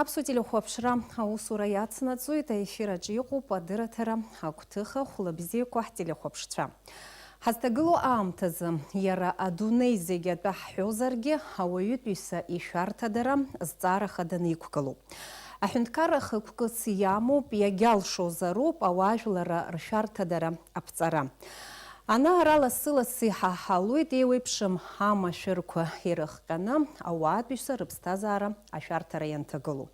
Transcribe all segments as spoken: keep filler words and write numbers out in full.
Аԥсуа телехәаԥшра аусура иацнаҵоит, аефир аҿы иҟоуп адырраҭара агәҭыха. Хәлабзиақәа ҳтелехәаԥшцәа. Ҳазҭагылоу аамҭазы иара адунеи зегь атәы ҳҳәозаргьы, ауаҩытәыҩса ишәарҭадара зҵаара хаданы иқәгылоуп. Аҳәынҭқарра хықәкыс иамоуп, иагьалшозароуп ауаажәларра ршәарҭадара аԥҵара. Ана-ара лассы-лассы иҳаҳалоит еиуеиԥшым амашәырқәа ирыхҟьаны ауаатәыҩса рыԥсҭазаара ашәарҭара ианҭагылоу.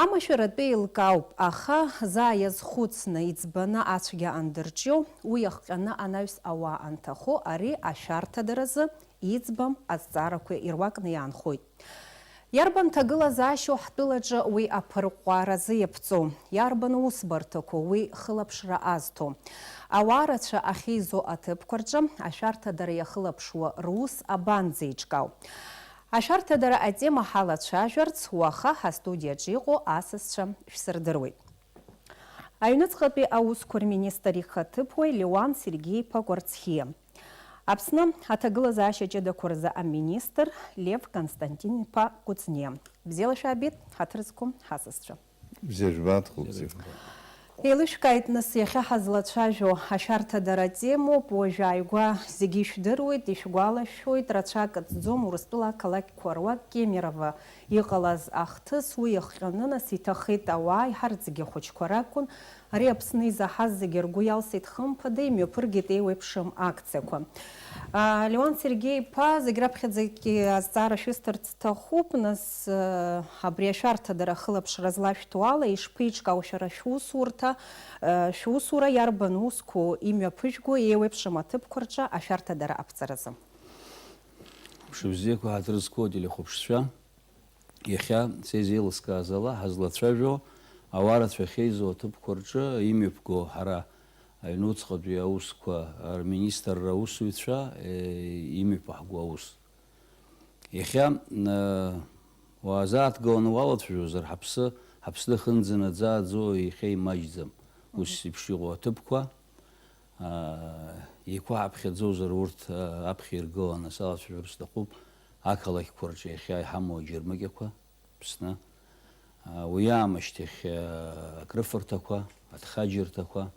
Амашәыр атәы еилкаауп, аха заа иазхәыцны, иӡбаны ацәгьа андырҿио, уи иахҟьаны анаҩс ауаа анҭахо, ари ашәарҭадаразы иӡбам азҵаарақәа ируакны иаанхоит. Иарбан ҭагылазаашьоу ҳтәылаҿы уи аԥырҟәҟәааразы иаԥҵоу? Иарбан усбарҭақәоу уи хылаԥшра азҭо? Ауаа рацәа ахьеизо аҭыԥқәа рҿы ашәарҭадара иахылаԥшуа рус абанӡеиҿкаау? Ашәарҭадара атема ҳалацәажәарц уаха ҳастудиаҿы иҟоу асасцәа шәсырдыруеит. Аҩныҵҟатәи аусқәа рминистр ихаҭыԥуаҩ Леуан Сергеи-иԥа Кәарцхиа. Аԥсны аҭагылазаашьа ҷыдақәа рзы аминистр Лев Константин-иԥа Кәыҵниа. Бзиала шәаабеит, ҳаҭыр зқәым ҳасасцәа. Бзиа жәбааит, хәылбзиақәа. Еилышәкааит, нас, иахьа ҳазлацәажәо ашәарҭадара темоуп. Уажә ааигәа зегьы ишәдыруеит, ишәгәалашәоит, рацәак ҵӡом, Урыстәыла ақалақьқәа руак Кемерово иҟалаз ахҭыс, уи иахҟьаны, нас, иҭахеит ауаа, иҳарӡгьы хәыҷқәа ракәын. Ари Аԥсны изаҳаз зегьы ргәы иалсит, хымԥада, имҩаԥыргеит еиуеиԥшым акциақәа. А, Леуан Сергеи-иԥа, зегь раԥхьаӡагьы азҵаара шәысҭарц сҭахуп, нас, э, абри ашәарҭадара ахылаԥшра злашәҭо ала, ишԥеиҿкаау шәара шәусурҭа, э, шәусура иарбан усқәоу имҩаԥыжәго еиуеиԥшым аҭыԥқәа рҿы ашәарҭадара аԥҵаразы? Мшыбзиақәа, ҳаҭыр зқәу ателехәаԥшцәа, иахьа са изеилыскааз ала, ҳазлацәажәо ауаа рацәа ахьеизо аҭыԥқәа рҿы имҩаԥго, ҳара аҩнуҵҟатәи аусқәа рминистрра аусзуҩцәа, э, имҩаԥаҳго аус. Иахьа, э, уаазааҭгыланы уалацәажәозар, ҳаԥсы, ҳаԥсны хынӡанаӡааӡо иахьа имаҷӡам. Ус еиԥш иҟоу аҭыԥқәа, аа, еиқәаҳаԥхьаӡозар, урҭ, аа, аԥхьа иргыланы салацәажәар сҭахуп, ақалақьқәа рҿы иахьа иҳамоу аџьармыкьақәа, Аԥсны. Аа, уи аамышьҭахь, аа, акрыфарҭақәа, аҭхаџьырҭақәа.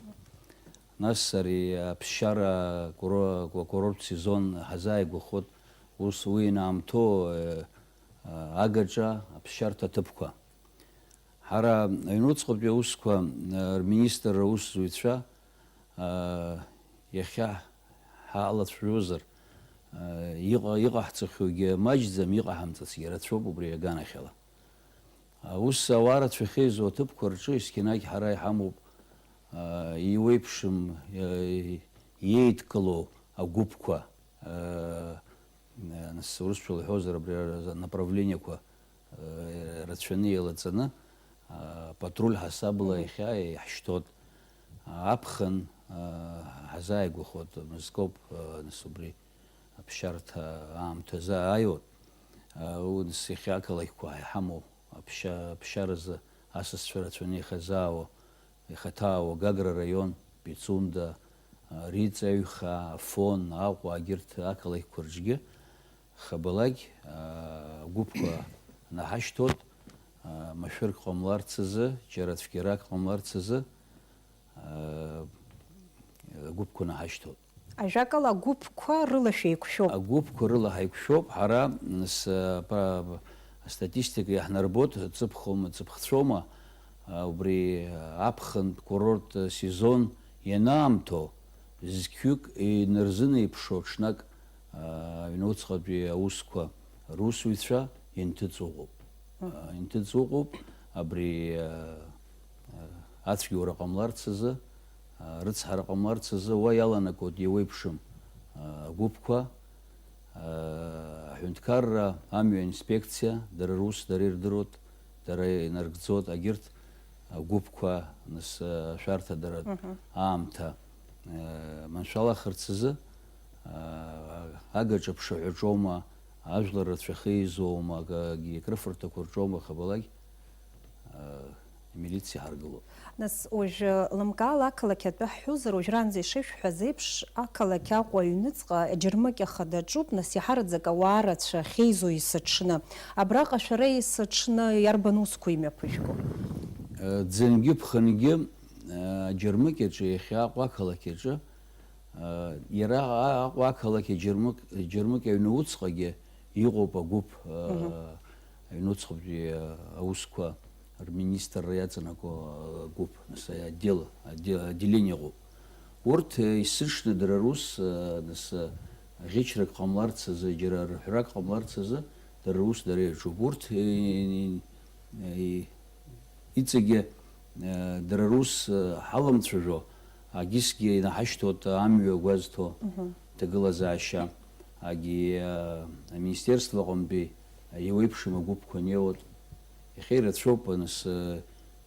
Нас ари аԥсшьара куро-, курорттә сезон ҳазааигәахоит, ус уи инаамҭоу, э, аа, агаҿа аԥсшьарҭа аҭыԥқәа. Ҳара аҩнуҵҟатәи аусқәа, э, рминистрра аусзуҩцәа, э, иахьа ҳалацәажәозар, э, иҟа-, иҟаҳҵахьоугьы маҷӡам, иҟаҳамҵацгьы рацәоуп убри аганахьала. Аус ауаа рацәа ахьеизо аҭыԥқәа рҿы есқьынагь ҳара иҳамоуп, э, еиуеиԥшым, э, иеидкылоу агәыԥқәа, э, нас, урысшәала иҳәозар, абри аразы направлениақәа, э, рацәаны еилаҵаны, а, патруль ҳасабла Мгм. иахьа иаҳшьҭоит. Аԥхын, а, ҳазааигәахоит, мызкоуп, а, нас, убри аԥсшьарҭа аамҭазы ааиуеит. А, у, нас, иахьа ақалақьқәа иҳамоу аԥшьа-, аԥсшьаразы асасцәа рацәаны ихазаауа, ихаҭаауа Гагра раион, Пицунда, а, Риҵаҩха, Афон, Аҟәа, егьырҭ ақалақьқәа рҿгьы хабалак, а, гәыԥқәа наҳашьҭоит, а, машәырк ҟамларц азы, џьара цәгьарак ҟамларц азы, а, гәыԥқәа наҳашьҭоит. Ажәакала, агәыԥқәа рыла шәеиқәшәоуп. Агәыԥқәа рыла ҳаиқәшәоуп. Ҳара, с-, па-, астатистика иаҳнарбоит, ҵыԥхома, ҵыԥхцәома, а, убри аԥхынтә курорт сезон ианаамҭоу, зқьҩык инарзынеиԥшо ҽнак, а, аҩнуҵҟатәи аусқәа русзуҩцәа инҭыҵ ыҟоуп. Мгм. А, инҭыҵ ыҟоуп, абри, а, а, ацәгьоура ҟамларц азы, а, рыцҳара ҟамларц азы уа иаланагоит еиуеиԥшым, а, агәыԥқәа, а, аҳәынҭқарра амҩа инспекциа, дара рус дара ирдыруеит, дара инаргӡоит, агьырҭ агәыԥқәа, нас, а, ашәарҭадаратә Мгм. аамҭа, а, маншәалахарц азы, а, агаҿа ԥшаҳәаҿоума, ажәлар рацәа ахьеизоума, ак-, акрыфарҭақәа рҿоума, хабалак, а, Амилициа ҳаргылоуп. Нас уажәы лымкаала ақалақь атәы ҳҳәозар, уажәраанӡа ишышәҳәаз еиԥш, ақалақь Аҟәа аҩныҵҟа аџьармыкьа хада аҿуп, нас иаҳараӡак ауаа рацәа ахьеизо есыҽны. Абраҟа шәара есыҽны иарбан усқәа имҩаԥыжәго? Ӡынгьы ԥхынгьы аџьармыкьаҿы, иахьа Аҟәа ақалақь аҿы, иара Аҟәа ақалақь аџьармыкьа аҩны уцҟагьы иҟоуп агәыԥ, аҩнуцҟатәи аусқәа рминистрра иаҵанакуа агәыԥ, нас, отдел, отдел, отделение ыҟоуп. Урҭ есыҽны дара рус, нас, ӷьычрак ҟамларц азы, џьара рҳәрак ҟамларц азы, дара рус дара ирҿуп. Урҭ иҵегьы дара рус ҳаламцәажәо, агьысгьы инаҳашьҭоит амҩа гәазҭо, ҭагылазаашьа, агьи аминистерство аҟынтәи еиуеиԥшым агәыԥқәа неиуеит. Иахьа ирацәоуп, нас,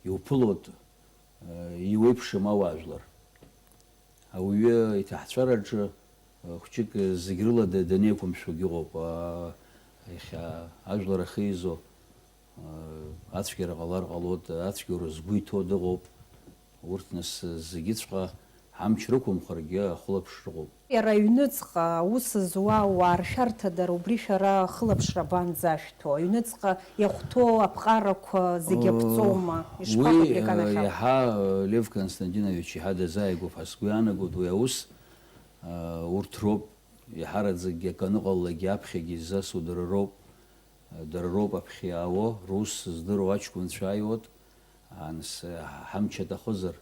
иуԥылоит еиуеиԥшым ауаажәлар. Ауаҩы иҭаҳцәараҿы хәҷык зегь рыла данеиқәымшәогьы ыҟоуп. Иахьа ажәлар ахьеизо ацәгьара ҟалар ҟалоит, ацәгьоура згәы иҭоу дыҟоуп. Урҭ нас зегьыҵәҟьа ҳамч рықәымхаргьы ахылаԥш рыҟоуп. Иара аҩныҵҟа аус зуа ауаа ршәарҭадара убри шәара ахылаԥшра абанӡашәҭо? Аҩныҵҟа иахәҭоу аԥҟарақәа зегьы аԥҵоума? Ишԥаҟоу абри аганахьала? Иаҳа Лев Константинович иаҳа дазааигәоуп ҳәа сгәы иаанагоит уи аус. Урҭ роуп иаҳараӡакгьы акы аныҟалалакгьы аԥхьагьы иззасу дара роуп. Дара роуп аԥхьа иаауа, рус здыруа аҷкәынцәа ааиуеит. Анс, ҳамч аҭахызар,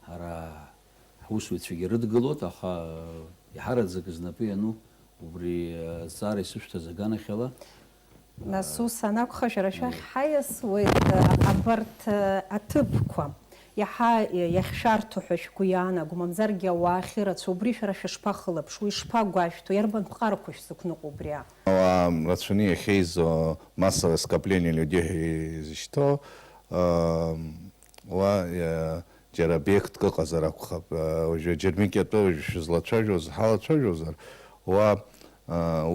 ҳара ҳусуҩцәагьы рыдгылоит, аха иаҳараӡак знапы иану убри азҵаара исышәҭаз аганахьала. Нас ус анакәха, шәара шәахь ҳаиасуеит абарҭ аҭыԥқәа. Иаҳа иахьшәарҭоу ҳәа шәгәы иаанаго, мамзаргьы ауаа ахьырацәоу, убри шәара шәышԥахылаԥшуеи, ишԥагәашәҭо, иарбан ԥҟарақәа шәзықәныҟәо убри аан? Ауаа рацәаны иахьеизо, массовое скопление людей ҳәа изышьҭоу, уа џьара объектк ыҟазар акәхап. Уажәы аџьармыкьа атәы уажәы шәызлацәажәоз ҳалацәажәозар, уа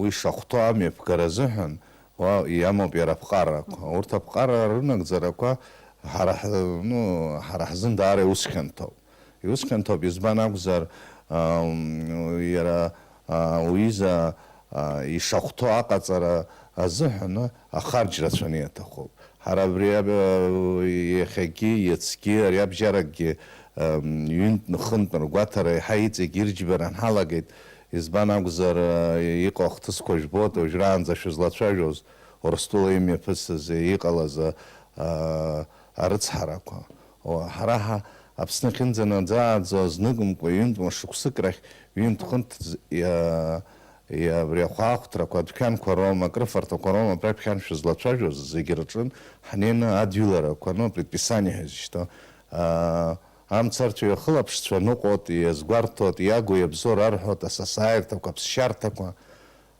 уи шахәҭоу амҩаԥгара азыҳәан, уа иамоуп иара аԥҟарақәа. Урҭ аԥҟара рынагӡарақәа ҳара ҳ-, ну, ҳара ҳзын даара иус хьанҭоуп. Иус хьанҭоуп, избан акәзар, ам, иара, а, уҩыза, а, ишахәҭоу аҟаҵара азыҳәан ахарџь рацәаны иаҭахуп. Ҳара абри аб-, иахьагьы, иацгьы, ари абжьаракгьы, ам, ҩынтә-хынтә ргәаҭара еиҳа иҵегь ирџьбаран ҳалагеит. Избан акәзар, а, иҟоу ахҭысқәа жәбоит, уажәраанӡа шәызлацәажәоз, Урыстәыла имҩаԥысыз иҟалаз, а, а, арыцҳарақәа. О, ҳара ҳа-, Аԥсны ахьынӡанаӡааӡо, зныкымкәа ҩынтә мышықәсык рахь, ҩынтә-хынтә з-, иа-, иа-, абри ахәаахәҭрақәа, адәқьанқәа роума, акрыфарҭақәа роума, абра ԥхьан шәызлацәажәоз, зегьы рҿын ҳнеины адҩыларақәа, ну, предписание ҳәа изышьҭоу, а, амцарцәа иахылаԥшцәа ныҟәоит, иазгәарҭоит, иагу иабзоу рарҳәоит, асасааирҭақәа, аԥсшьарҭақәа.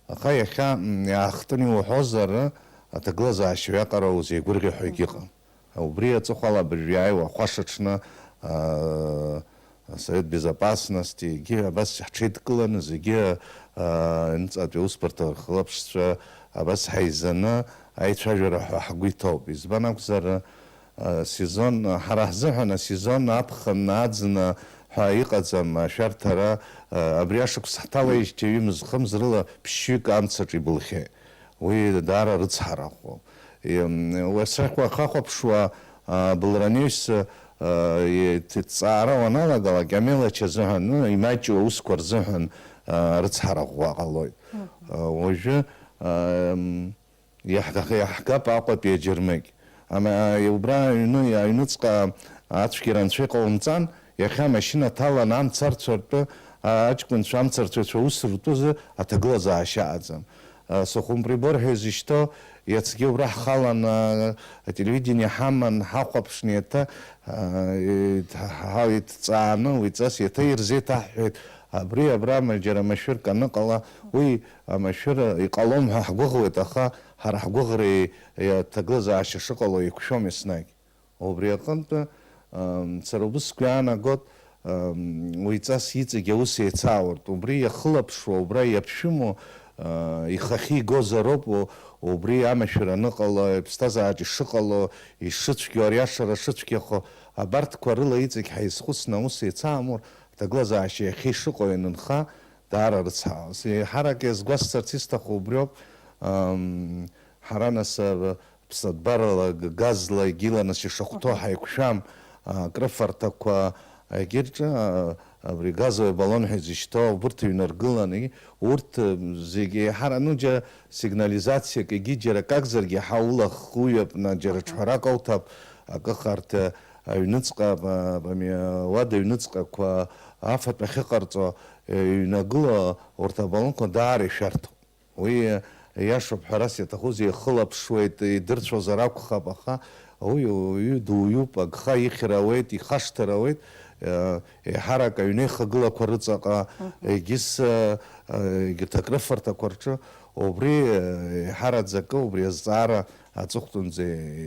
Аха иахьа, м, иаахтны иуҳәозар, аҭагылазаашьа уиаҟара узеигәырӷьо ҳәа егьыҟам. Убри аҵыхәала абыржә иааиуа ахәашаҽны, аа, Асовет Безопасности, егьи абас ҳҽеидкыланы зегьы, аа, ныҵатәи аусбарҭа рхылаԥшцәа абас ҳаизаны аицәажәара ҳәа ҳгәы иҭоуп. Избан акәзар, а, сезон, ҳара ҳзыҳәан асезон аԥхын, аӡны ҳәа иҟаӡам, ашәарҭара, а, абри ашықәс ҳҭалеижьҭеи ҩымз-хымз рыла ԥшьҩык амцаҿ ибылхьеит. Уи даара рыцҳарахоуп. Уи сахьхәа-, хахәаԥшуа, а, былранаҩс, а, иҭҵаара уаналагалак, амелочь азыҳәан, ну, имаҷу аусқәа рзыҳәан, а, рыцҳара ӷәӷәа ҟалоит. Мгм. А, уажәы, а, м, иаҳ-, иаҳгап Аҟәатәи аџьармыкьа. Ама, а, убра аҩны, аҩныҵҟа ацәгьара анцәа иҟаумҵан, иахьа амашьына ҭалан амца арцәартәы, а, аҷкәынцәа, амцарцәацәа аус ртәызы аҭагылазаашьа аҟаӡам. А, сухумприбор ҳәа изышьҭоу, иацгьы убра ҳхалан, а, ателевидение ҳаман, ҳахәаԥшны еиҭа, а, и-, ҳа-, ҳа-, иҭҵааны, уи ҵас еиҭа ирзеиҭаҳҳәеит. Абри абра ма-, џьара машәырк аныҟала, уи амашәыр иҟалом ҳәа ҳгәыӷуеит, аха ҳара ҳгәыӷреи, и-, аҭагылазаашьа шыҟало еиқәшәом еснагь. Убри аҟынтә, ам, сара убыс сгәы иаанагот, ам, уи ҵас иҵегь аус еицаауртә. Убри иахылаԥшуа, убра иаԥшәымоу, Ихахьы игозароуп у-, убри амашәыр аныҟало, иԥсҭазаараҿ ишыҟало, ишыцәгьоу, ариашара шыцәгьахо, абарҭқәа рыла иҵегь ҳаизхәыцны аус еицаамур, аҭагылазаашьа иахьа ишыҟоу ианынха, даара рыцҳауан. Еиҳарак иазгәасҭарц исҭаху убриоуп, ам, ҳара нас, а, ԥсадбарала, г-, газла, егьила нас ишахәҭоу ҳаиқәшәам, а, акрыфарҭақәа, егьырҿы, а, абри газовый баллон ҳәа изышьҭоу, убырҭ ҩнаргыланы, урҭ, м, зегьы еиҳарак, ну, џьара сигнализациак, егьи џьара акакзаргьы ҳаулахуҩап, на, џьара ҽҳәарак ауҭап, акы харҭа, аҩныҵҟа, ба-, бами-, ауада аҩныҵҟақәа афатә ахьыҟарҵо, э, иҩнагыло урҭ абаллонқәа даара ишәарҭоуп. Уи, э, иашоуп, ҳәарас иаҭахузеи, ихылаԥшуеит, идырцәозар акәхап, аха уи уаҩы дуаҩуп, агха ихьыр ауеит, ихашҭыр ауеит, э, еиҳарак аҩнеихагылақәа рыҵаҟа, егьыс, э, э, егьырҭ акрыфарҭақәа рҿы, убри, э, еиҳараӡакы, убри азҵаара аҵыхәтәанӡа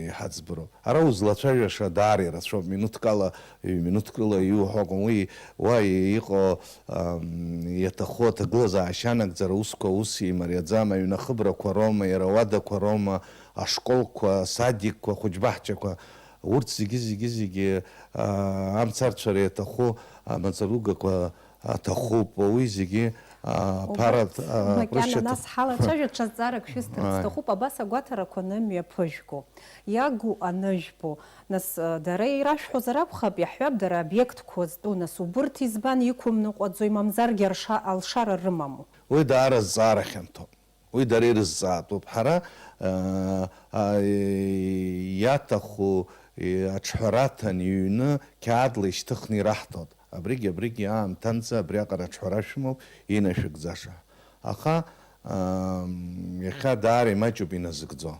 иҳаӡбароуп. Ара узлацәажәаша даара ирацәоуп, минуҭкала, ҩ-минуҭкыла иуҳәо акәым, уи уа иҟоу, ам, иаҭаху аҭагылазаашьа анагӡара усқәа ус имариаӡам, аҩны ахыбрақәа роума, иара ауадақәа роума, ашколқәа, асадикқәа, ахәыҷбаҳчақәа, урҭ зегьы, зегьы, зегьы, а, амца арцәара иаҭаху амаҵуругақәа аҭахуп, уи зегьы, а, ԥара, убарҭ а, макьана прышьҭаҭа-, нас ҳалацәажәо даҽа зҵаарак шәысҭарц Ааи. Сҭахуп, абас агәаҭарақәа анымҩаԥыжәго, иагу анажәбо, нас, а, дара ирашәҳәозар акәхап, иаҳҳәап, дара обиектқәа зтәу, нас убырҭ избан иқәымныҟәаӡои, мамзаргьы арша-, алшара рымаму? Уи даара зҵаара хьанҭоуп. Уи дара ирызҵаатәуп. Ҳара, а, а, иаҭаху, и, аҿҳәараҭан иҩны қьаадла ишьҭыхны ираҳҭоит. Абригь, абригь аамҭанӡа абриаҟара аҿҳәара шәымоуп, инашәыгӡаша. Аха, ам, иахьа даара имаҷуп иназыгӡо.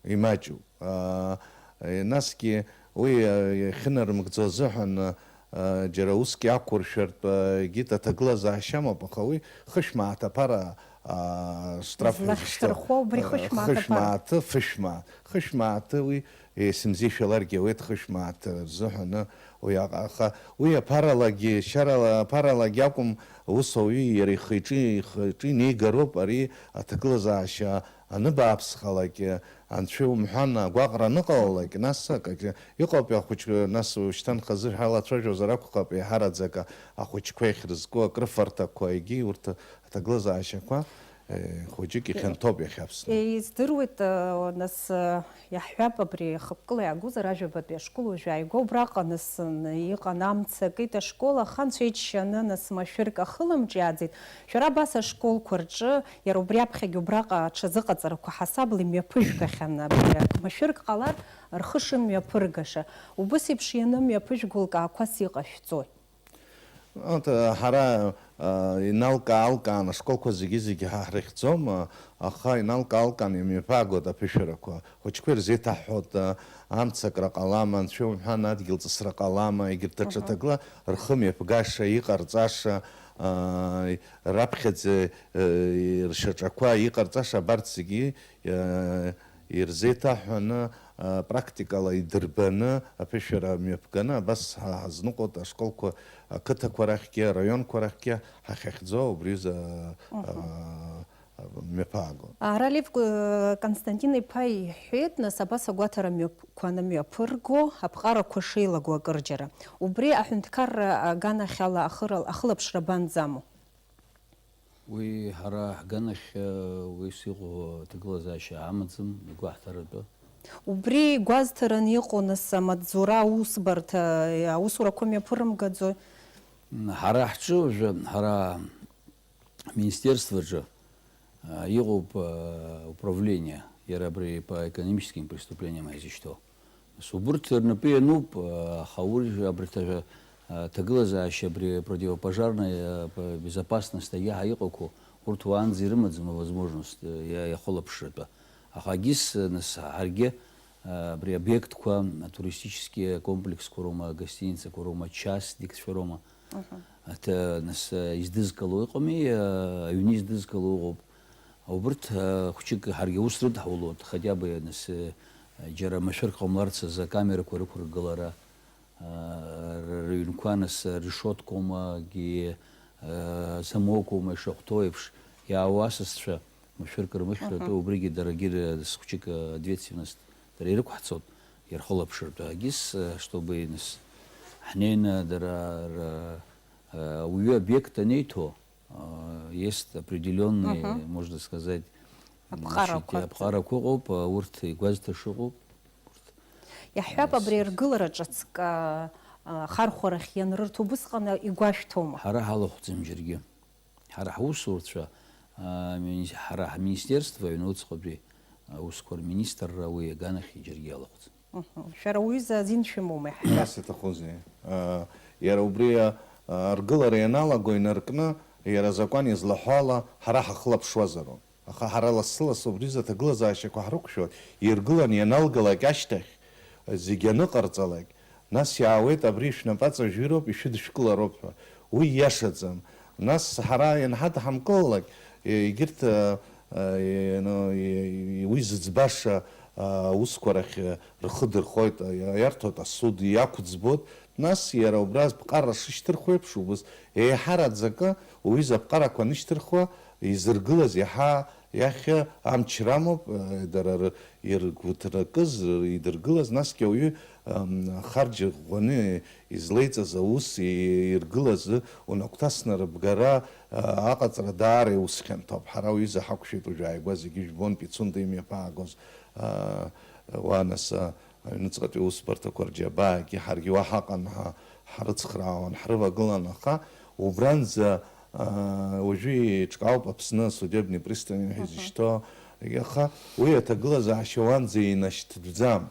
Имаҷуп. А, е, насгьы уи, а, иахьынармыгӡо азыҳәан, а, џьара усгьы ақәыршәартә, а, егьит аҭагылазаашьа амоуп, аха уи хышә мааҭ аԥара, а, штраф ҳәа изышьҭоу, Злахьшәырхәо убри а, хышә мааҭ хышә аԥара. Мааҭы, фышә мааҭ, хышә мааҭы уи, е, сымзеишәаларгьы ауеит, хышә мааҭ рзыҳәаны уи аҟ-, аха уи аԥаралагьы, шьарала, аԥаралагьы акәым, ус ауаҩы иара ихы-иҿы, ихы-иҿы инеигароуп ари аҭагылазаашьа аныбааԥсхалак, анцәа иумҳәан, агәаҟра аныҟалалак, нас акагьы иҟоуп, ахәыҷ, нас ушьҭан хазы ҳәа алацәажәозар акәхап, еиҳараӡак ахәыҷқәа иахьрызку акрыфарҭақәа, егьи урҭ аҭагылазаашьақәа, э, хәыҷык ихьанҭоуп иахьа Аԥсны. Издыруеит, э, нас, э, иаҳҳәап, абри хықәкыла иаагозар, ажәабатәи ашкол уажә ааигәа, убраҟа нас, н-, иҟан амца акит ашкол, аха анцәа иџьшьаны, нас машәырк ахылымҿиааӡеит. Шәара абас ашколқәа рҿы Иара убри аԥхьагьы убраҟа аҽазыҟаҵарақәа ҳасабла имҩаԥыжәгахьан, абри ак-, машәырк ҟалар, рхы шымҩаԥыргаша. Убыс еиԥш ианымҩаԥыжәго лкаақәас иҟашәҵои? Урҭ, ҳара, а, иналкаа-алкаан ашколқәа зегьы-зегьы ҳа ҳрыхьӡом, а, аха иналкаа-алкаан имҩаԥаагоит аԥышәарақәа. Ахәыҷқәа ирзеиҭаҳҳәоит, а, амцакра ҟалама, анцәа иумҳәан, адгьыл ҵысра ҟалама, егьырҭ Мгм. Аҽаҭагыла рхы мҩаԥгаша, иҟарҵаша, а, раԥхьаӡа, э, ршьаҿақәа иҟарҵаша абарҭ зегьы, э, ирзеиҭаҳәаны, а, практикала идырбаны, аԥышәара мҩаԥганы, абас ҳа ҳазныҟәоит ашколқәа, ақыҭақәа рахьгьы, араионқәа рахьгьы ҳахьахьӡо убри аҩыза, Мгм. а, мҩаԥаагоит. Ара Лев, э, Константин-иԥа иҳәеит, нас, абас агәаҭара мҩаԥ-, қәа анымҩаԥырго, аԥҟарақәа шеилаго акырџьара. Убри аҳәынҭқарра аганахьала ахыра-, ахылаԥшра банӡаму? Уи ҳара ҳганахь, э, уи сыҟоу аҭагылазаашьа амаӡам, игәаҳҭаратәы. Убри гәазҭаран иҟоу, нас, амаҵзура аусбарҭа, э, аусурақәа мҩаԥырымгаӡои? М, ҳара ҳҿы уажәы, ҳара Аминистерствоаҿы, а, иҟоуп, а, управление, иара абри по экономическим преступлениям ҳәа изышьҭоу. Нас убырҭ рнапы иануп, а, аха уи абарҭ ажәа, а, ҭагылазаашьа абри противопожарная, а, п-, безопасность егьаҳа иҟақәоу, урҭ уаанӡа ирымаӡам авозможность, а, иа-, иахылаԥшратәы. Аха егьыс, а, нас ҳаргьы, а, абри объектқәа, атуристические комплексқәа роума, агостиницақәа роума, ачастникцәа роума, Аҭа-, нас, э, издызкыло ыҟами, э, аҩны издызкыло ыҟоуп. Убырҭ, э, хәҷык ҳаргьы аус рыдҳәалоит, хотя бы, нас, э, џьара машәырк ҟамларц азы акамерақәа рықәыргылара, э, р-, рыҩнқәа, нас, решеткоума, гьы, э, замокоума ишахәҭоу еиԥш, иаауа асасцәа, машәырк рмыхьратәы, убригьы даргьы р-, зхәыҷык, э, ответственность дара ирықәҳҵоит, ирхылаԥшыртә. Агьыс, э, чтобы нас ҳнеины дара р-, э, ауаҩы обиект анеиҭо, э, есть определённые, можно сказать, аԥҟарақәа значит, аԥҟарақәа ыҟоуп, э, урҭ игәазҭаша ыҟоуп. Иаҳҳәап, абри аргылара ҿыцк, а, а, ахархәарахь ианрырҭо убысҟан игәашәҭома? Ҳара ҳалахәӡам џьаргьы. Ҳара ҳусурцәа, а, мини-, ҳара ҳминистерство, аҩнуҵҟатәи аусқәа рминистрра уи аганахь џьаргьы иалахәӡам. Мгм. Шәара уҩыза азин шәымоума иаҳҳәап? Нас иаҭахузеи? А, иара убри, а, аргылара ианалаго инаркны, иара азакәан излаҳәо ала, ҳара ҳахылаԥшуазароуп. Аха ҳара лассы-лассы убри рзы аҭагылазаашьақәа ҳрықәшәоит, иргыланы ианалгалак ашьҭахь, зегьы аныҟарҵалак, нас иаауеит, абри шәнапаҵа жәироуп, ишәыдышәкылароуп ҳәа. Уи ииашаӡам. Нас ҳара ианҳадҳамкылалак, е-, егьырҭ, а, а, е-, ну, е-, е-, уи зыӡбаша, а, аусқәа рахь, а, рхы дырхоит, а, иа-, иарҭоит асуд, иақәӡбоит. Нас иара убра ԥҟарра шышьҭырхуа еиԥш, убыс еиҳараӡакы уҩыза аԥҟарақәа анышьҭырхуа, изыргылаз иаҳа иахьа амч рамоуп, э, дара р-, иргәыҭракыз, р-, идыргылаз, насгьы ауаҩы, ам, ахарџь ӷәӷәаны излеиҵаз аус и-, иргылаз унагәҭасны рыбгара, а, аҟаҵара даара иус хьанҭоуп. Ҳара уҩыза ҳақәшәеит уажә ааигәа зегьы жәбон, Пицунда имҩаԥаагоз, а, уа нас, а, аҩныҵҟатәи аусбарҭақәа рџьабаагьы ҳаргьы уа ҳаҟан, ҳа-, ҳрыцхраауан, ҳрывагылан, аха убранӡа, аа, уажәы еиҿкаауп Аԥсны асудебный пристав ҳәа изышьҭоу, аха уи аҭагылазаашьа уанӡа инашьҭӡам.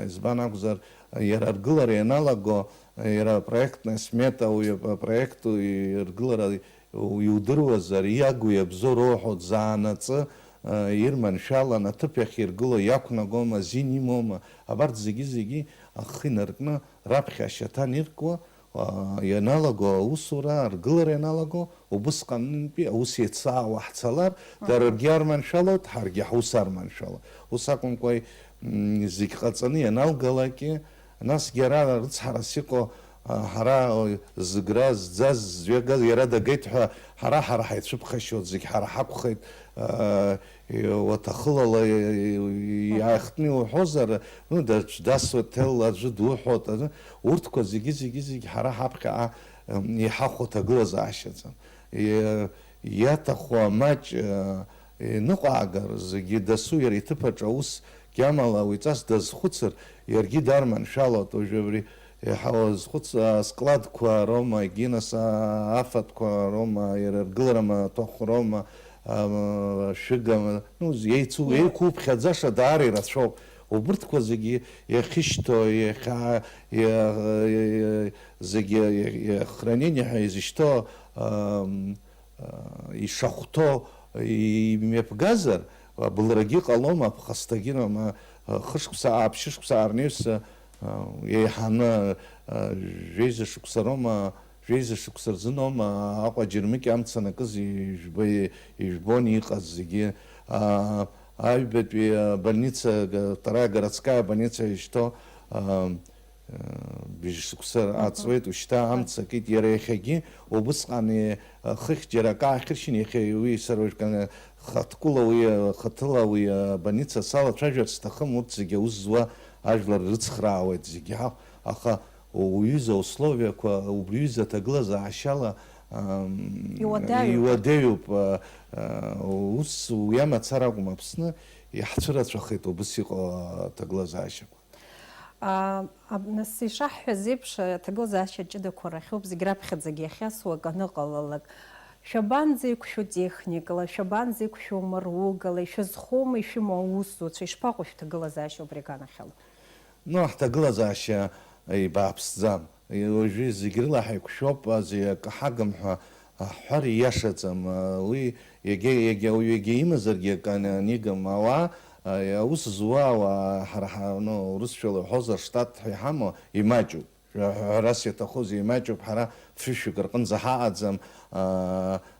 Избан акәзар, иара аргылара ианалаго, иара апроектная смета, уи апроект, уи аргылара иудыруазар, иагу иабзоу роуҳәоит, заанаҵы, а, ирманшәалан, аҭыԥ иахьиргыло иақәнагома, азин имоума, абарҭ зегьы-зегьы ахы инаркны, раԥхьа ашьаҭан иркуа, а, ианалаго аусура, аргылара ианалаго, убысҟантәи аус еицаауа ҳцалар, дара ргьы арманшәалоит, ҳаргьы ҳус арманшәалоит. Ус акәымкәа, м, зегь ҟаҵаны ианалгалакгьы, насгьы ара рыцҳарас иҟоу, а, ҳара, о, зыгра зӡаз, зҩагаз, иара дагеит ҳәа, ҳара, ҳара ҳаицәыԥхашьоит, зегь ҳара ҳакәхеит, а, и-, уаҭахылала, и-, и-, иааихтны иуҳәозар, ну, даҽ-, дасуеит, ҭел аӡәы дуҳәоит, а, урҭқәа зегьы, зегьы, зегь ҳара ҳаԥхьаҟа, м, иҳахәо ҭагылазаашьаӡам. И-, иаҭаху амаҷ, а, иныҟәаагар, зегьы дасу иара иҭыԥаҿ аус гьамала уи ҵас дазхәыцыр, иаргьы дарманшәалоит. Уажәы абри иаҳа уазхәыц, а, складқәа роума, егьи нас, а, афатәқәа роума, иара ргылара маҭәахә роума, а, шәыга, ну, еицу-, еиқәуԥхьаӡаша даара ирацәоуп. Убырҭқәа зегьы иахьышьҭоу, иахьа-, иа-, иа-, зегьы иа-, иа-, хранение ҳәа изышьҭоу, ам, а, ишахәҭоу имҩаԥгазар, абылрагьы ҟалом, аԥхасҭагьы роума, а, хышықәса, ааԥшьышықәса аарнаҩс, а, еиҳаны, а, жәеиза шықәса роума, жәеиза шықәса рзыноума Аҟәа аџьармыкьа амца анакыз ижәбо-, ижәбон иҟаз зегьы. А, аҩбатәи, а, больница, га-, вторая городская больница изышьҭоу, а, Быжь шықәса ааҵуеит, ушьҭа амца акит, иара иахьагьы убысҟан, е, хыхь џьара акы аахьыршьын, иахьа уи сара уажәгьы хаҭкыла уи, хаҭыла уи абольница салацәажәарц сҭахым, урҭ зегьы аус зуа ажәлар рыцхраауеит зегьы ҳа-, аха уҩыза условиақәа, убри ҩыза аҭагылазаашьала, ам, Иуадаҩуп. Иуадаҩуп, а, а, ус уи амацара акәым, Аԥсны иаҳцәырацәахеит убыс иҟоу аҭагылазаашьақәа. А, аб-, нас, ишаҳҳәаз еиԥш, аҭагылазаашьа ҷыдақәа рахьоуп зегь раԥхьаӡагьы иахьасуа акы аныҟалалак. Шәабанӡеиқәшәо техникала, шәабанӡеиқәшәо мыругала, ишәызхоума ишәымоу аусзуҩцәа, ишԥаҟоу шәҭагылазаашьа убри аганахьала? Ну, ҳҭагылазаашьа ибааԥсӡам. Уажәы зегь рыла ҳаиқәшәоуп, зегь акы ҳагым ҳәа аҳәар ииашаӡам. Уи егьа, егьа, егьа имазаргьы акы ани-, анигым. Ауаа, аус зуа ауаа, ҳара ҳа-, ну, урысшәала иҳәозар, штат ҳәа иҳамоу, имаҷуп. Ҳәарас иаҭахузеи, имаҷуп, ҳара фышәҩык рҟынӡа ҳаҟаӡам,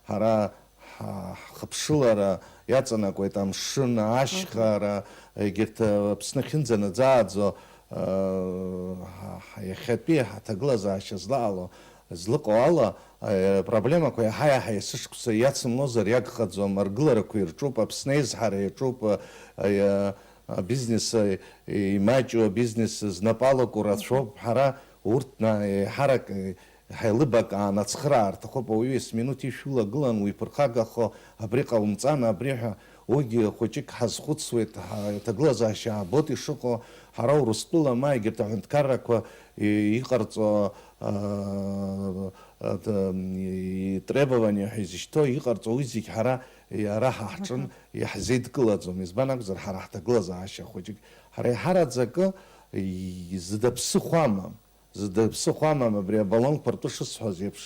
ҳара ҳа-, ҳхыԥшылара иаҵанакуеит амшын, ашьхара, егьырҭ, Аԥсны ахьынӡанаӡааӡо, ҳа-, ҳа-, иахьатәи ҳаҭагылазаашьа злаҟало, Злыҟоу ала, э, проблемақәа иаҳа-иаҳа есышықәса иацымлозар иагхаӡом, аргыларақәа ирҿуп, Аԥсны аизҳара иаҿуп, э, э, абизнес, э, имаҷу, абизнес знапы алаку рацәоуп. Ҳара урҭ на-, еиҳарак, э, ҳаилыбакаан ацхыраара рҭахуп. Ауаҩы есминуҭ ишәылагылан уиԥырхагахо, абри ҟаумҵан, абри ҳәа, уигьы хәыҷык ҳазхәыцуеит, ҳа-, аҭагылазаашьа аабоит ишыҟоу. Ҳара Урыстәыла ма егьырҭ аҳәынҭқаррақәа и-, иҟарҵо, аа, ат-, м, итребование ҳәа изышьҭоу иҟарҵо уи зегь ҳара, и-, ара ҳа ҳҿын Мгм. иаҳзеидкылаӡом. Избан акәзар, ҳара ҳҭагылазаашьа хәыҷык, ҳара иҳараӡакы, и-, зда ԥсыхәа амам. Зда ԥсыхәа амам, абри абалонқәа ртәы шысҳәаз еиԥш,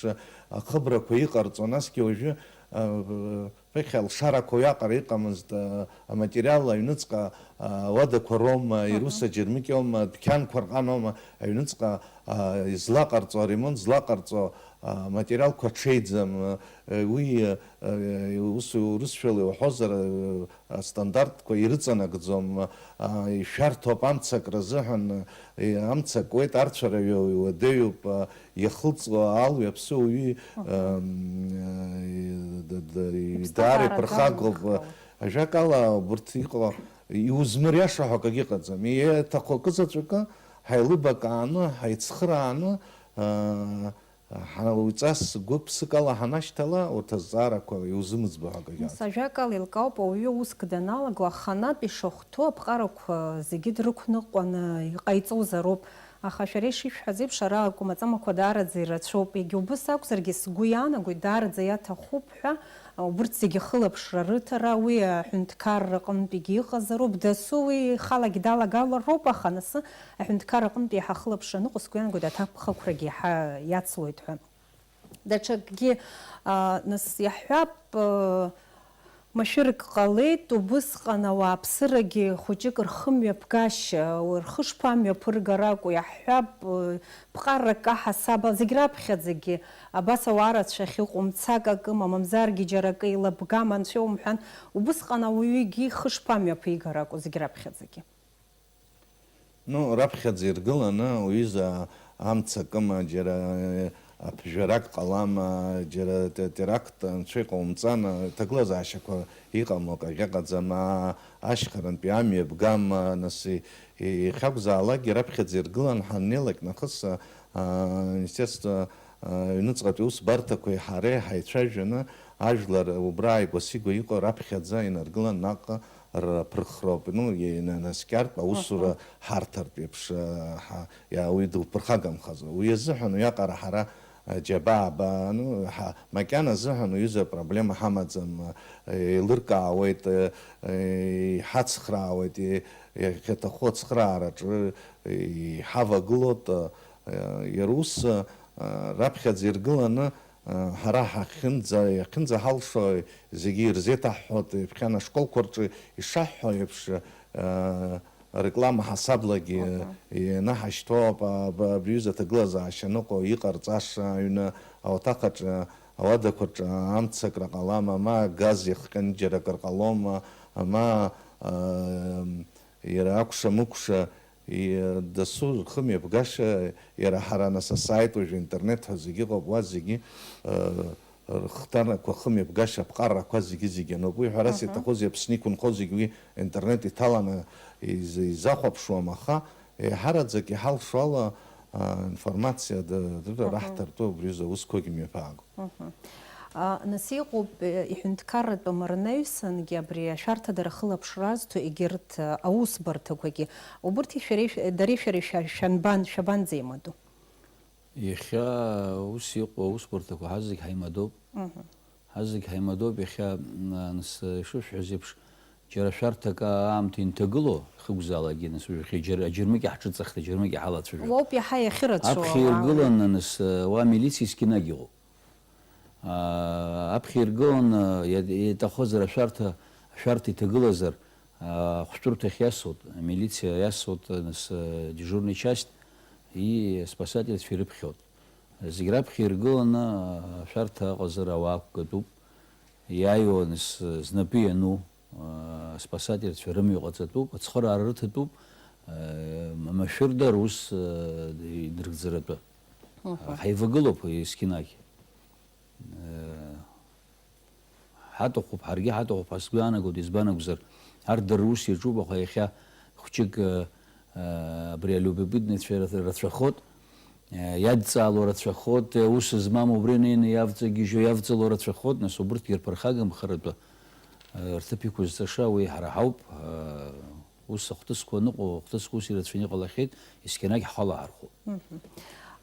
ахыбрақәа иҟарҵо, насгьы уажәы, а, ԥыхьа алшарақәа уиаҟара иҟамызт, а, аматериал аҩныҵҟа, а, ауадақәа роума, Мгм. ирус аџьармыкьоума, адәқьанқәа рҟаноума, аҩныҵҟа, а, излаҟарҵо, аремонт злаҟарҵо, а, аматериалқәа ҽеиӡам, а, уи, а, ус урысшәала иуҳәозар, а, астандартқәа ирыҵанагӡом, а, ишәарҭоуп амца акра азыҳәан, а, амца акуеит, арцәара иу-, иуадаҩуп, а, иахылҵуа алҩа аԥсы уаҩы, Мгм. ам, а, д-, д-, Иԥсҭазаара даара иԥырхагоуп. Далихуеит. Ажәакала, убырҭ иҟоу, иузмыриаша ҳәа акагьы ыҟаӡам. Иаҭаху акы заҵәыкы ҳаилыбакааны, ҳаицхырааны, а, Ҳа уи ҵас гәык-ԥсык ала ҳанашьҭала, урҭ азҵаарақәа иузымыӡбо ҳәа акгьы Нас, ажәакала, еилкаауп, ауаҩы уск даналаго, аханатә ишахәҭоу аԥҟарақәа зегьы дрықәныҟәаны иҟаиҵозароуп. Аха шәара ишышәҳәаз еиԥш, ара акәмаҵамақәа даараӡа ирацәоуп. Егьа убыс акәзаргьы, сгәы иаанагоит, даараӡа иаҭахуп ҳәа, убырҭ зегьы ахылаԥшра рыҭара, уи аҳәынҭқарра аҟынтәигьы иҟазароуп, дасу уи ихалагьы далагалароуп, аха анасы аҳәынҭқарра аҟынтә еиҳа ахылаԥшра аныҟоу, сгәы иаанагоит, аҭакԥхықәрагьы еиҳа иацлоит ҳәа. Даҽакгьы, а, нас иаҳҳәап, а, машәырк ҟалеит, убысҟан ауааԥсырагьы хәыҷык рхымҩаԥгашьа, рхы шԥамҩаԥыргаракәу, иаҳҳәап, а, ԥҟарак аҳасабала, зегь раԥхьаӡагьы абас ауаа рацәа ахьыҟоу, мцак акыма, мамзаргьы џьара акы еилабгама, анцәа иумҳәан, убысҟан ауаҩы егьи ихы шԥамҩаԥигаракәу, зегь раԥхьаӡагьы. Ну, раԥхьаӡа иргыланы уҩыза амца акыма, џьара, э, аԥжәарак ҟалама, џьара те-, теракт анцәа иҟаумҵан, аҭагылазаашьақәа иҟамо акагь ыҟаӡам, а-, ашьхарантәи амҩа бгама, нас и-, и-, иахьакәзаалакгьы раԥхьаӡа иргылан, ҳаннеилак нахыс, а, аминистерство, а, аҩныҵҟатәи усбарҭақәеи ҳареи ҳаицәажәаны, ажәлар убра ааигәа-сигәа иҟоу раԥхьаӡа инаргылан наҟ рԥырхроуп, ну, инанаскьартә аусура Аҳа. ҳарҭартә еиԥш, а, ҳа-, иа-, уи дылԥырхагамхазар. Уи азыҳәан уиаҟара ҳара, а, џьабаа-баа, ну, ҳа-, макьана азыҳәан уҩыза апроблема ҳамаӡам, а, еилыркаауеит, а, а, иҳацхраауеит, и-, иахьаҭаху ацхыраараҿы иҳавагылоут, а, а, иара ус, а, раԥхьаӡа иргыланы, Ҳара ҳахьынӡа, иахьынӡаҳалшо зегьы ирзеиҭаҳҳәоит, ҩаԥхьа ашколқәа рҿы ишаҳҳәо еиԥш, реклама ҳасаблагьы Аҳа. инаҳашьҭуа ауп, аб-, абри аҩыза аҭагылазаашьа аныҟоу, иҟарҵаша аҩны ауаҭах аҿы, ауадақәа рҿы амцакра ҟалама, ма агаз иахҟьаны џьара акыр ҟалома, ма, ам, иара акәша-мыкәша, и-, дасу рхымҩаԥгашьа, иара ҳара нас асайт, уажәы интернет ҳәа зегьы ыҟоуп, уа зегьы, э, рхҭарнакқәа, хымҩаԥгашьа аԥҟарақәа зегьы-зегьы ануп. Уи ҳәарас Аҳа. иаҭахузеи, Аԥсны иқәынхозегь уи интернет иҭаланы из-, изахәаԥшуам, аха еиҳараӡак иҳалшо ала, а, информациа д-, д-, Аҳа. раҳҭартәы убри азы аусқәагьы мҩаԥаагоуп. Мгм. А, нас иҟоуп, э, иҳәынҭқарратә амарнаҩсангьы абри ашәарҭадара ахылаԥшра азҭо егьырҭ, э, аусбарҭақәагьы. Убырҭи шәареи шә-, дареи шәареи шәа-, шәанбан-, шәабанӡеимадоу? Иахьа ус иҟоу аусбарҭақәа ҳазегь ҳаимадоуп. Мгм. Ҳазегь ҳаимадоуп, иахьа, м, анс, ишышәҳәаз еиԥш, џьара шәарҭак аамҭа инҭагылоу, ихықәзаалакгьы, нас, уажәахьы џьара аџьармыкьа ҳҿыҵахт, аџьармыкьа ҳалацәажәоит. Уоуп иаҳа иахьырацәоу, Аԥхьа ауаа иргыланы, нас, уа амилициа зқьынагь ыҟоуп. Аа, аԥхьа иргыланы, иа-, иаҭахызар ашәарҭа, ашәарҭа иҭагылазар, аа, ахәшәтәырҭахь иасуеит, амилициа иасуеит, нас, дежурный часть, и спасательцәа ирыԥхьоит. Зегь раԥхьа иргыланы, ашәарҭа аҟазара ауаа ақәгатәуп. Иааиуа, нас, знапы иану, аа, спасательцәа рымҩа ҟаҵатәуп, ацхыраара рыҭатәуп, аа, амашәырда рус, аа, инрыгӡаратәы. Ҳаивагылоуп есқьынагь. Ҳаҭахуп, ҳаргьы ҳаҭахуп ҳәа сгәы иаанагоит, избан акәзар, арҭ дара рус иаҿуп, аха иахьа хәҷык, э, э, абри алюбопытныйцәа рацәахоит, э, иадҵаало рацәахоит, э, ус змам убри неины иавҵагьежьуа, иавҵало рацәахоит, нас убырҭгьы рԥырхагамхаратәы, э, рҭыԥ иқәызҵаша уи ҳара ҳауп, э, ус ахҭысқәа аныҟоу, ахҭысқәа ус ирацәаны иҟалахьеит, есқьынагь ҳхала ҳархәоит. Мгм.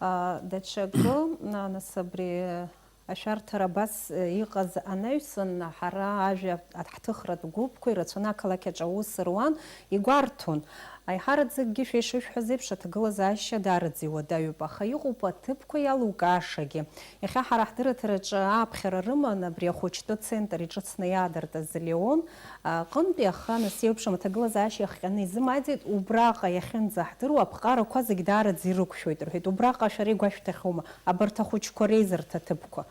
А, даҽакы, а, нас абри ашәарҭара абас, э, иҟаз анаҩсан, ҳара ажәа ҳҭыхратә гәыԥқәа ирацәаны ақалақь аҿы аус руан, игәарҭон. Аиҳараӡакгьы шәа ишышәҳәаз еиԥш аҭагылазаашьа даараӡа иуадаҩуп, аха иҟоуп аҭыԥқәа иалукаашагьы. Иахьа ҳара ҳдырраҭараҿы ааԥхьара рыман абри ахәыҷтәы центр иҿыцны иаадыртыз Леон, а, ҟынтәи, аха нас еиуеиԥшым аҭагылазаашьа иахҟьаны изымаӡеит, убраҟа иахьынӡаҳдыруа аԥҟарақәа зегь даараӡа ирықәшәоит рҳәеит. Убраҟа шәара игәашәҭахьоума абарҭ ахәыҷқәа реизарҭа ҭыԥқәа?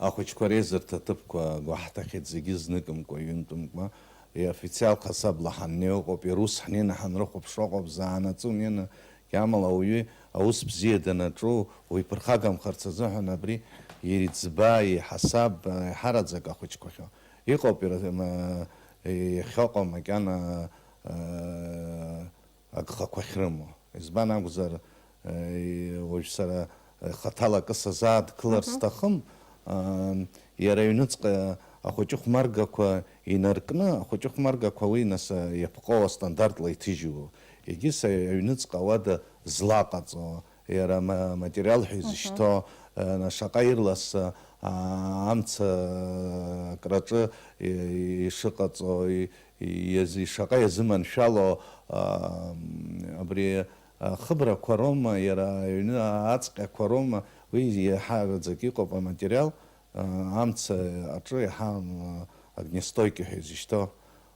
Ахәыҷқәа реизарҭа ҭыԥқәа гәаҳҭахьеит зегьы зныкымкәа, ҩынтәымкәа. Иофициал хасабла ҳаннеи ыҟоуп, ирус ҳнеины ҳанрыхәаԥшуа ыҟоуп, заанаҵы унеины, амала ауаҩы аус бзиа данаҿу уиԥырхагамхарц азыҳәан абри иӡба, иҳасаб, еиҳараӡак ахәыҷқәахьоу. Иҟоуп ира-, ма-, иахьыҟоу макьана, э, агхақәа ахьрымоу. Избан акәзар, э, уажә сара, э, хаҭала акы сазааҭгылар Мгм. сҭахым, э, иара аҩныҵҟа ахәыҷы хәмаргақәа инаркны, ахәыҷы хәмаргақәа уи нас, э, иаԥҟоу астандартла иҭыжьу, егьыс аҩныҵҟа ауада злаҟаҵо, иара ма-, материал ҳәа Мгм. изышьҭоу, э, на-, шаҟа ирлас, э, а-, амца, э, акраҿы и-, ишыҟаҵо, и-, иази-, шаҟа иазыманшәало, а, абри ахыбрақәа роума, иара аҩны аҵҟьақәа роума, уи иаҳараӡак иҟоуп аматериал, а, амца аҿы иаҳа, м, огнестойкий ҳәа изышьҭоу,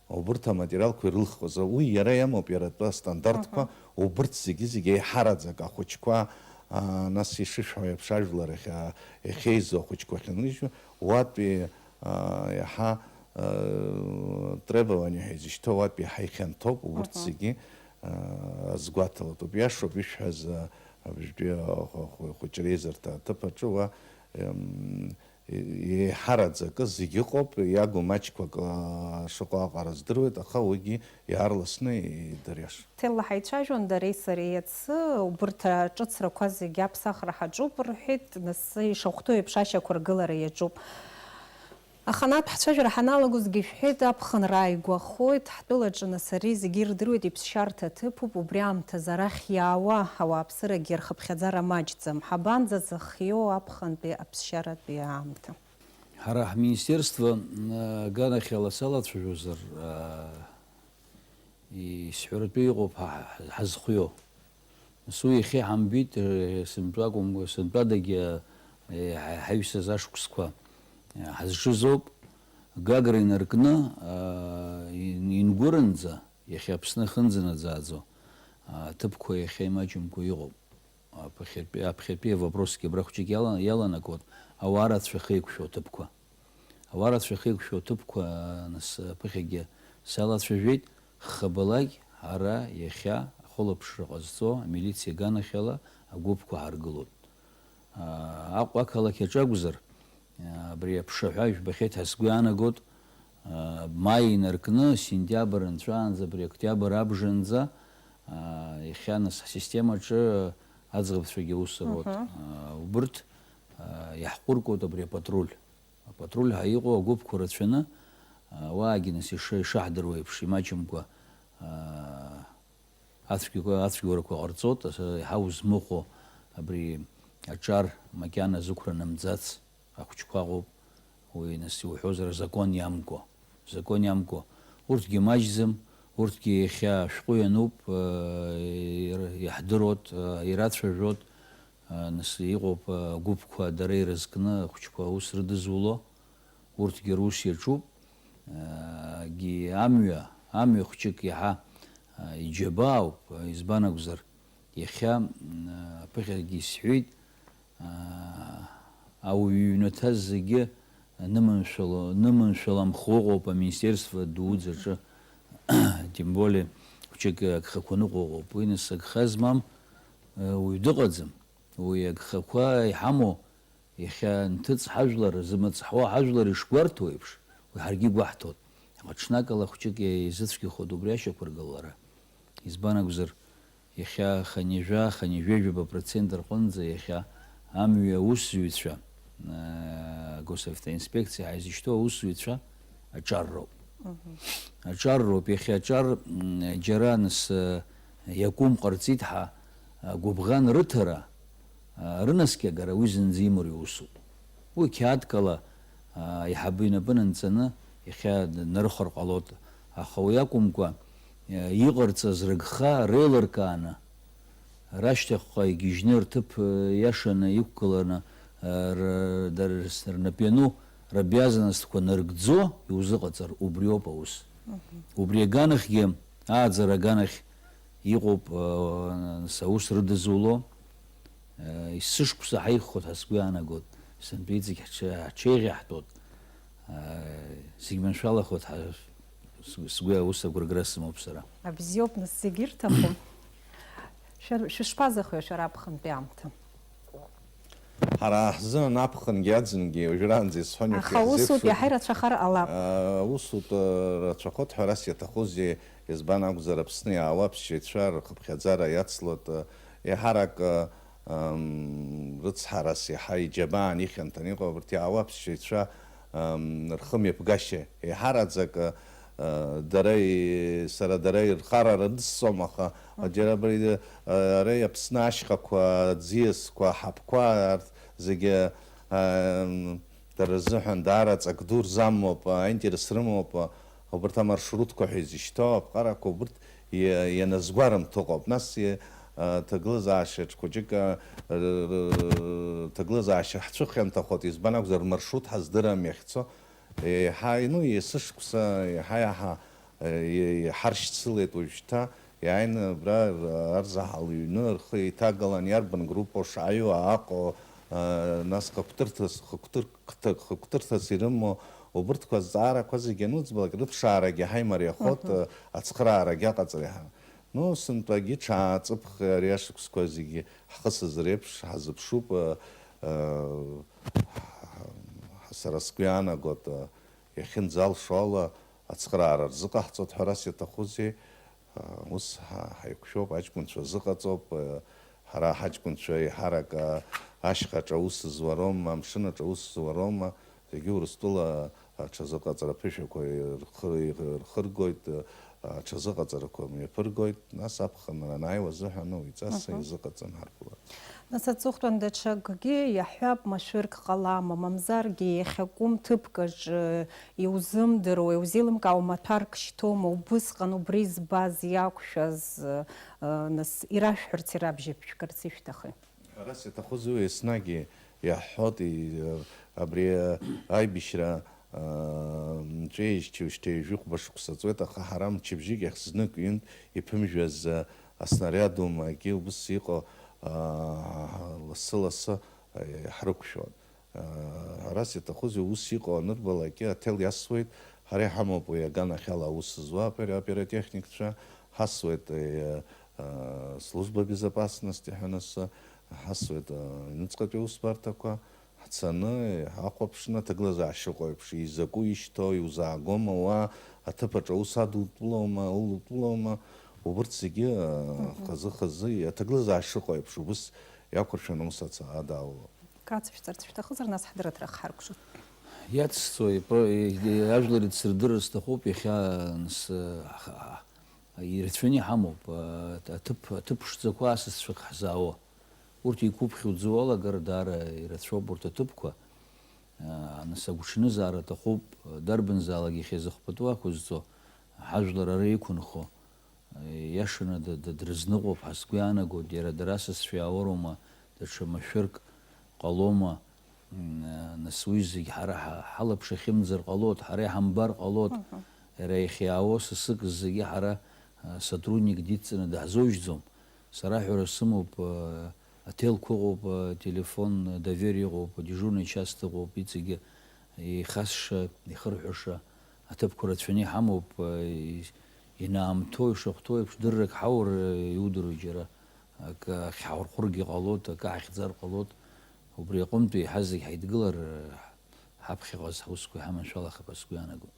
убырҭ аматериалқәа ирылхуазар, уи иара иамоуп иара атәы астандартқәа, Мгм. убырҭ зегьы-зегьы еиҳараӡак ахәыҷқәа, а, нас ишышәҳәо еиԥш ажәлар иахьа-, иахьеизо ахәыҷқәа ахьынижьуа, уатәи а, иаҳа, а, требование ҳәа изышьҭоу уатә иаҳа ихьанҭоуп, урҭ Мгм. зегьы, а, азгәаҭалатәуп. Иашоуп ишәҳәаз, а, абжьтәи ахә-, ахә-, ахәыҷреизарҭа аҭыԥ аҿы уа, ем, и-, еиҳараӡакы зегьы ыҟоуп, иагу маҷқәак, а, шыҟоу аҟара здыруеит, аха уигьы иаарласны идыриашоит. Ҭелла ҳаицәажәон дареи сареи иацы, убырҭ аҿыцрақәа зегьы аԥсахра ҳаҿуп рҳәеит, нас ишахәҭоу еиԥш ашьақәыргылара иаҿуп. Аханатә ҳцәажәара ҳаналагозгьы шәҳәеит, аԥхынра ааигәахоит, ҳтәылаҿы нас ари зегьы ирдыруеит, иԥсшьарҭа ҭыԥуп, убри аамҭазы арахь иаауа ауааԥсырагьы рхыԥхьаӡара маҷӡам. Ҳабанӡа зыхиоу аԥхынтәи аԥсшьаратәи аамҭа? Ҳара ҳминистерство, м, аганахьала салацәажәозар, а, исҳәаратәы иҟоуп ҳа-, ҳа-, ҳазхиоу. Нас уи иахьа иҳамбеит, э, сынтәа акәым-, сынтәадагьы, э, ҳа-, ҳаҩсыз ашықәсқәа, э, ҳазҿыз ауп. Гагра инаркны, а, ин-, ингәырынӡа, иахьа Аԥсны ахьынӡанаӡааӡо, а, аҭыԥқәа иахьа имаҷымкәа иҟоуп. Аԥхьатәи, аԥхьатәи авопросгьы абра хәҷык иала-, иаланагоит, ауаа рацәа ахьеиқәшәо аҭыԥқәа. Ауаа рацәа ахьеиқәшәо аҭыԥқәа, нас, аԥыхьагьы салацәажәеит, хабалак ара иахьа ахылаԥшра ҟазҵо амилициа аганахьала агәыԥқәа ҳаргылоит. Аа, Аҟәа ақалақь аҿы акәзар, аа, абри аԥшаҳәа жәбахьеит ҳәа сгәы иаанагоит, аа, маи инаркны, сентиабр нҵәаанӡа, абри октиабр абжанӡа, аа, иахьа нас ҳсистемаҿы аӡӷабцәагьы аус руеит. Мгм. Аа, убырҭ, аа, иаҳҟәыркуеит абри апатруль. Апатруль ҳәа иҟоу агәыԥқәа рацәаны, аа, уаагьы нас иша-, ишаҳдыруа еиԥш, имаҷымкәа, аа, ацәгьақәа, ацәгьоурақәа ҟарҵоит, ас-, иаҳа узмыхәо абри аҿар макьана зықәра нымӡац ахәыҷқәа ыҟоуп, уи, нас, иуҳәозар, азакон иамкуа, азакон иамкуа. Урҭгьы маҷӡам, урҭгьы иахьа ашәҟәы иануп, э, ир-, иаҳдыруеит, э, ирацәажәоит, э, нас, иҟоуп, э, агәыԥқәа дара ирызкны ахәыҷқәа аус рыдызуло. Урҭгьы рус иаҿуп. Егьи амҩа, амҩа хәҷык иаҳа, а, иџьабаауп, избан акәзар, иахьа, м, аԥыхьагьы исҳәеит, а, ауаҩы иҩнаҭа зегьы ныманшәало, ныманшәаламхо ыҟоуп аминистерство дуӡӡаҿы, тем более хәҷык агхақәа ныҟәо ыҟоуп. Уи нас агха змам, а, уаҩ дыҟаӡам. Уи агхақәа иҳамоу, иахьа нҭыҵ ҳажәлар, зымыцҳуа ҳажәлар ишгәарҭо еиԥш, уи ҳаргьы игәаҳҭоит. Аха ҽнакала хәҷык еизыцәгьахоит убри ашьақәыргылара. Избан акәзар, иахьа хынҩажәа, хынҩажәижәаба процент рҟынӡа иахьа амҩа аусзуҩцәа, э, госавтоинспекциа ҳәа изышьҭоу аусзуҩцәа аҿар роуп. Аҿар роуп. Иахьа аҿар, м, џьара нас, э, иакәым ҟарҵеит ҳәа, э, гәыбӷан рыҭара, э, рынаскьагара уи зынӡа имариоу усуп. Уи қьаадк ала, э, аиҳабы инапы нанҵаны иахьа днарыхәар ҟалоит. Аха уи акәымкәа, э, иҟарҵаз рыгха реилыркааны, рашьҭахьҟа игьежьны рҭыԥ, э, иашаны иқәгыланы, э, р-, дара рс-, рнап иану рабиазанастқәа нарыгӡо иузыҟаҵар, убриоуп аус. Убри аганахьгьы, ааӡара аганахь иҟоуп, э, нас аус рыдызуло, э, есышықәса ҳаиххоит ҳәа сгәы иаанагоит, сынтәа иҵегь ҳҽы-, ҳҽеиӷьаҳтәуеит, э, зегь маншәалахоит ҳәа сгәы, сгәы аус агәыргара сымоуп сара. Абзиоуп, нас зегь ирҭаху. Шәа-, шәышԥазахеи шәара аԥхынтәи аамҭа? Ҳара ҳзын аԥхынгьы аӡынгьы уажәраанӡа исҳәон. Аха аусутә иаҳа ирацәахар ҟалап. Аусутә рацәахоит ҳәарас иаҭахузеи, избан акәзар, Аԥсны иаауа аԥсшьаҩцәа рхыԥхьаӡара иацлоит, еиҳарак, ам, рыцҳарас иаҳа иџьабаан ихьанҭан иҟоу абарҭ иаауа аԥсшьаҩцәа, ам, рхымҩаԥгашьа еиҳараӡак, а, дара и-, сара дара ирхара рыдысҵом, аха џьара абри, а, ара Аԥсны ашьхақәа, аӡиасқәа, аҳаԥқәа, арҭ зегьы, ам, дара рзыҳәан даара ҵак ду рзамоуп, аинтерес рымоуп, убарҭ амаршрутқәа ҳәа изышьҭоу аԥҟарақәа, убарҭ иа-, ианазгәарымҭо ыҟоуп. Нас иа-, а, ҭагылазаашьаҿ хәыҷык, а, р-, р-, р-, ҭагылазаашьа ҳцәыхьанҭахоит, избан акәзар, рмаршрут ҳаздырам иахьцо. Еиҳа, ну, есышықәса, еиҳа-еиҳа, е, е, иҳаршьцылеит уажәшьҭа. Иааины абра р-, арзаҳал ҩны рхы еиҭагалан, иарбан группа шааиуа, Аҟәа, а, нас хықәтырҭас, хықәтыр-, қҭа-, хықәтырҭас ирымоу, убырҭқәа азҵаарақәа зегьы ануӡбалак, рыԥшаарагьы ҳаимариахоит, ацхыраарагьы аҟаҵара иаҳа-, ну, сынтәагьы ҽааҵыԥх ари ашықәсқәа зегьы ҳхы сызреиԥш ҳазыԥшуп, а, а, сара сгәы иаанагоит, а, иахьынӡалшо ала ацхыраара рзыҟаҳҵоит, ҳәарас иаҭахузеи, а, ус ҳа-, ҳаиқәшәоуп, аҷкәынцәа рзыҟаҵоуп, а, ҳара ҳаҷкәынцәа еиҳарак, а, ашьхаҿ аус зуароума, амшынаҿ аус зуароума, зегьы Урыстәыла аҽазыҟаҵара ԥышәақәа ирхы-, ирхыргоит, аҽазыҟаҵарақәа мҩаԥыргоит, нас аԥхынра анааиуа азыҳәан уаҩҵас изыҟаҵан ҳарԥылар. Нас аҵыхәтәан даҽакгьы иаҳҳәап, машәырк ҟалама, мамзаргьы иахьакәым ҭыԥк аҿы иузымдыруа, иузеилымкаауа маҭәарк шьҭоума, убысҟан убри збаз, иақәшәаз, нас ирашәҳәарц, ирабжьыбжьгарц ишәҭахи? Ҳәарас иаҭахузеи, уи еснагь иаҳҳәоит, и-, абри аибашьра, аа, мҵәеижьҭеи уажәшьҭа ҩажәи хәба шықәса ҵуеит, аха ҳара мчыбжьык иахь знык-ҩынтә иԥымжәаз, а, аснариадума, акгьы убыс иҟоу, аа, лассы-лассы, а, иҳрықәшәон. Ҳәарас иаҭахузеи, ус иҟоу анырбалакгьы аҭел иасуеит, ҳара иҳамоуп уи аганахьала аус зуа апер-, аоператехникцәа, ҳасуеит, е, а, служба безопасности ҳәа нас, ҳасуеит, а, аҩныҵҟатәи аусбарҭақәа, ҳцаны, ҳахәаԥшны, аҭагылазаашьа ыҟоу еиԥш, изакәу ишьҭоу, иузаагома уа, аҭыԥ аҿы аус адутәлоума, улутәлоума, убырҭ зегьы, а, хазы-хазы, аҭагылазаашьа ыҟоу еиԥш, убыс иақәыршәаны аус аца-, адауло. Кацышәҵарц шәҭахызар, нас ҳдырраҭара хҳаркәшоит. Иацсҵои, про-, и-, и-, ажәлар ирцырдырыр сҭахуп, иахьа, нас, ҳа-, ҳа-, ирацәаны иҳамоуп, а, аҭыԥ, аҭыԥ ԥшӡақәа асасцәак ҳзаауа. Урҭ еиқәыԥхьаӡо уалагар, даара ирацәоуп урҭ аҭыԥқәа. А, нас агәҽанызаара аҭахуп, дарбанзаалак иахьа изыхәбатәу ақәызҵо, ҳажәлар ара иқәынхо. Иашаны д-, д-, дрызныҟәоуп ҳәа сгәы иаанагоит, иара дара асасцәа иаауроума, даҽа машәырк ҟалома, м, нас уи зегь ҳара ҳа-, ҳалаԥш ахьымӡар ҟалоит, ҳара иҳамбар ҟалоит, иара иахьиаауа сасык зегьы ҳара, а, сотрудник дидҵаны даҳзоужьӡом. Сара аҳәара сымоуп, а, аҭелқәа ыҟоуп, а, телефон, а, доверие ыҟоуп, а, дежурный часть ыҟоуп, иҵегьы ихасша, ихырҳәаша аҭыԥқәа рацәаны иҳамоуп, а, и-, Инаамҭоу, ишахәҭоу еиԥш, дыррак ҳаур, иудыруеит џьара, акы ахьҳаурхәыргьы ҟалоит, акы ҳахьӡар ҟалоит. Убри аҟынтәи еиҳа зегь ҳаидгылар, ҳаԥхьаҟа ҳусқәа иҳаманшәалахап ҳәа сгәы иаанагоит.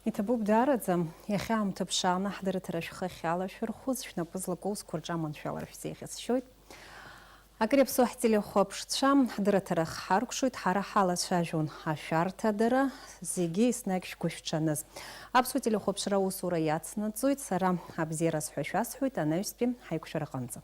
Иҭабуп даараӡа, иахьа аамҭа ԥшааны ҳдырраҭара шәхы ахьалашәырхәыз, шәнапы злаку аусқәа рҿы аманшәалара шәзеиӷьасшьоит. Акыр иаԥсоу ҳтелехәаԥшцәа, ҳдырраҭара хҳаркәшоит, ҳара ҳалацәажәон ашәарҭадара, зегьы еснагь шәгәышәҽаныз. Аԥсуа телехәаԥшра аусура иацнаҵоит, сара абзиараз ҳәа шәасҳәоит анаҩстәи ҳаиқәшәараҟынӡа.